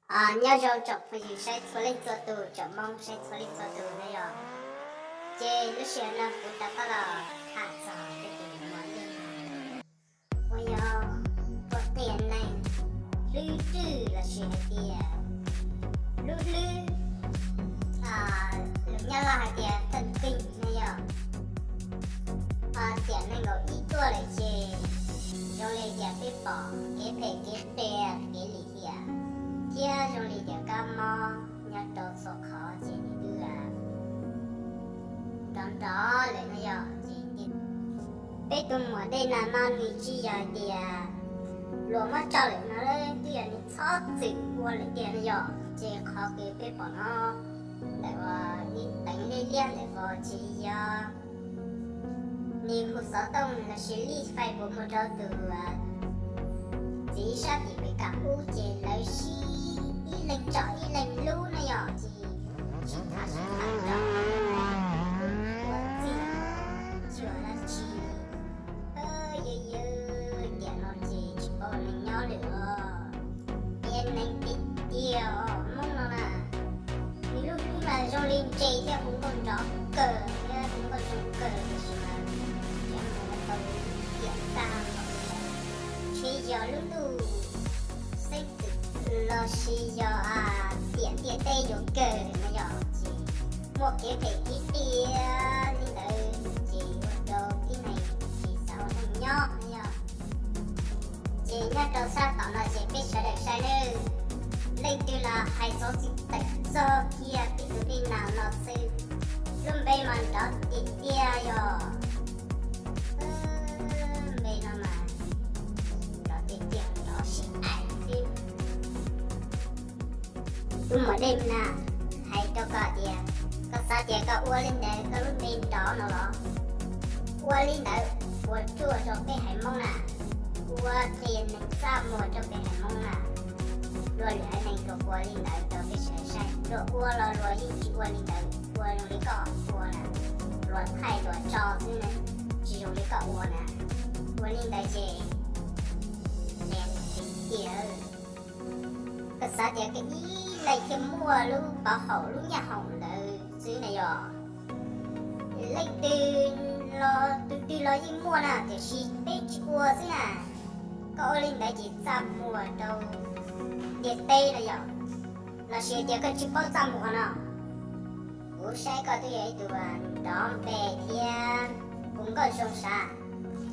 Nyob zoo tsoom phooj ywg saib txhua leej txhua tus, tsoom Hmoob saib txhua leej txhua tus na yom. Ces lub sij hawm no kuv rov qab los tham txog peb tus muam dej no uas yog ua qias neeg hlwb rwj lossis hais tias lub hlwb, lus Nyab Laj hais tias thawj qeeg na yom. Tiam nees nkaum ib tuaj lawm ces zoo li tias peb pom kev phem kev qias kev lim hiam thiab zoo li tias kab mob nyob rau txhua qhov ces nws twb nrov nrov lawm na yom. Ces peb tus muam dej na no nws tsis yog hais tias luag muab tso lawm no, twb yog nws txhob txwm ua lawm tiag na yom. Ces qhov kws peb pom no ntawm ib teev liab liab ntawm ko ces yog nws hu xov tooj lossis lij Facebook mus rau tus txiv sab tim pem kam ub ces lawv sib ib leeg tso ib leeg lub na yom. Ces sib tham sib tham rau ua txij cuag dab tsi li. Yog yog tiam no ces tsis paub neeg nyob lawm os. Qias neeg tiag tiag os Hmoob no na. Nws lub hlwb mas zoo li ntses thiab hu nkauj nrov kawg thiab hu nkauj zoo kawg tiam sis mas tseem mus tau tiam tag nrho. Ntshe yog lub ntuj xeeb txwm lossis yog tiam ntiaj teb yuav kawg no yom. Ces muaj kev phem kev qias li ntawd ces ua rau tib neeg tsis xav ua neej nyob no yom. Ces nyob rau sab tom no ces peb sawv daws saib nawb, leej twg los hais xov xwm tawm txog kiag peb tus dej nas no xwb, lub npe mas nrov tiag tiag yom. Npe no mas nrov tiag tiag, nrov sib aim xwb. Tus muam dej na, hais rau koj tias, koj xav tias koj ua li ntawd koj lub npe nrov no los? Ua li ntawd puas ruaj rau peb haiv Hmoob na? Ua qias neeg txaj muag rau peb haiv Hmoob na? Luag lwm haiv neeg luag ua li ntawd rau peb sawv daws saib, luag ua los luag yeej tsis ua li ntawd, ua zoo li koj ua na, luag thaij luag tso xwb na, tsis zoo li koj ua na. Ua li ntawd ces tiag, koj xav tias koj ib leeg thiaj muaj lub pov haum lub nyiaj haum ntawd xwb na yom? Leej twg los tus twg los yeej muaj na, tiam sis peb tsis ua xwb na. Koj ua li ntawd ces txaj muag rau ntiaj teb no yom? Lossis tias koj tsis paub txaj muag no? Kuv saib koj twb yog ib tug nrov npe thiab hu nkauj zoo sav,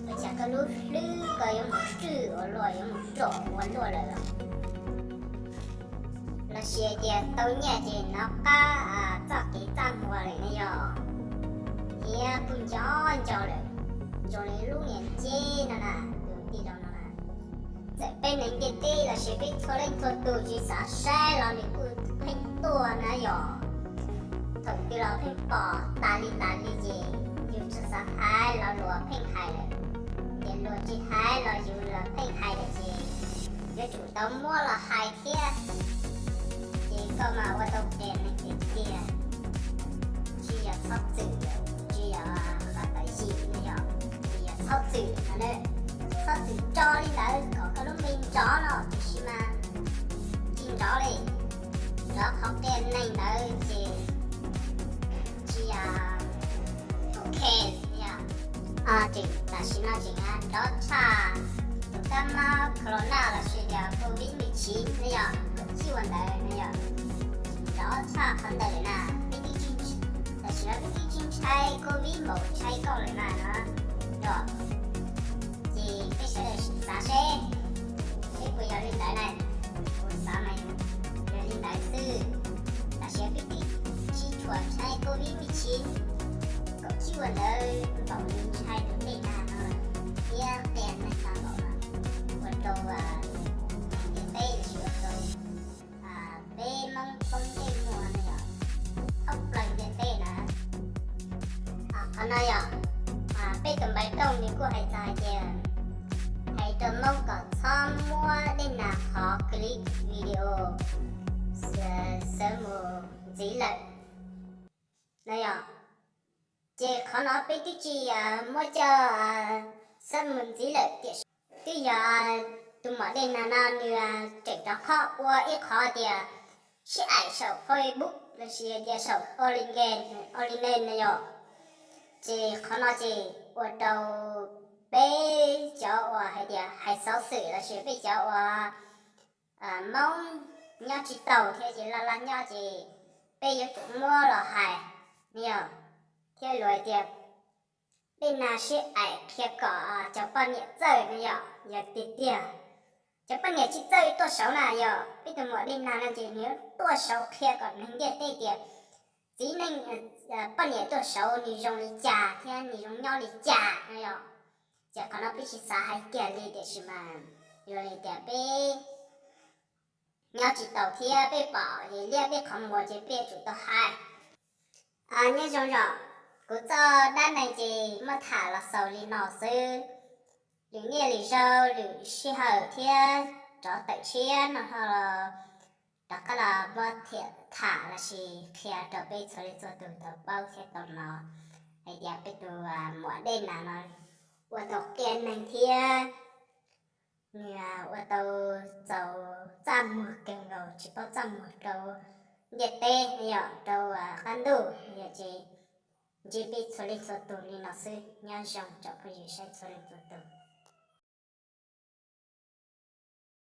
ua cas koj lub hlwb koj yuav mus rwj ua luaj, yuav mus ruam ua luaj lawm los? Lossis tias tau nyiaj ces nov qab txoj kev txaj muag lawm ne yog? Thiab kuj nco nco lawm, zoo li lub niag ceb no na, tus tij laug no na. Txawm peb neeg ntiaj teb lossis peb txhua leej txhua tus tsis xav saib los nws kuj pheej tuaj na yog? Thaum twg los pheej pom tas li tas li ces yus tsis xav hais los luag pheej hais lawm, ces luag tsis hais los yus los pheej hais lawm ces yuav tsum tau muab los hais thiab. Ces koj mas ua tau qias neeg tiag tiag. Tsis yog txhob txwm, tsis yog qhov tawv yim no yog, tsis yog txhob txwm no na. Txhob txwm tso li ntawd kom koj lub npe nrov no tiam sis mas tsis nrov li. Nrov qhov qias neeg ntawd ces tsis yog ok yog. Tseem tam sim no tseem nrov tshaj tus kab mob corona lossis yog covid mười chín no yog kaum tsib ua ntawd no yog. Nrov tshaj qhov ntawd lawm na, peb twb tsis, tam sim no peb twb tsis ntshai covid npaum ntshai koj lawm na no yog. Ces peb sawv daws sim xav seb, seb puas yog li ntawd na. Kuv xav mas yog li ntawd xwb. Tam sim no peb twb tsis tshua ntshai covid mười chín kaum tsib ua ntawd npaum li ntshai tus dej nag no thiab qias neeg tag npaum no, ua rau ntiaj teb lossis ua rau peb Hmoob poob ntsej muag no yog thoob plaws ntiaj teb na. Qhov no yog peb tus npawb rooj nws kuj hais txog hais tias hais rau Hmoob kom txhob muab dej nag qhov clip video sawv mus ntxiv lawm no yog. Ces qhov no peb twb tsis muab coj sawv mus ntxiv lawm tiam sis twb yog tus muam Dej Nag no nws tseem rov qhov ua ib qhov tias sib aim saum Facebook lossis tias saum online, online no yom. Ces qhov no ces ua rau peb cov uas hais tias hais xov xwm lossis peb cov uas Hmoob nyob tsis taus thiab ces laj laj nyob ces peb yuav tsum muab los hais no yom. Thiab luag hais tias Dej Nag sib aim qhia kom cov poj niam txawj no yom. Yog tiag tiag cov poj niam tsis txawj tuaj saud na yom, peb tus muam Dej Nag no ces nws yuav tuaj saud qhia kom neeg ntiaj teb tias txiv neej, poj niam tuaj saud nws zoo li cas thiab nws zoo nyob li cas no yom. Ces qhov no peb tsis xav hais kiag li tiam sis mas yog li tias peb nyob tsis taus thiab peb pom es liab peb qhov muag ces peb yuav tsum tau hais. Nyob zoo yom, kuv txoj dab neeg ces muab tham los xaus li no xwb. Lwm niaj lwm zaug lwm sij hawm thiab rov tawm tshiab no ho los rov qab los muab tham lossis qhia rau peb txhua leej txhua tus tau paub thiab tau hnov hais tias peb tus muam Dej Nag no ua tau qias neeg thiab nws ua tau txaus txaj muag kawg nkaus tsis paub txaj muag rau ntiaj teb no yom, rau qab ntuj no yom. Ces ntsib peb txhua leej txhua tus li no xwb, nyob zoo tsoom phooj ywg saib txhua leej txhua tus.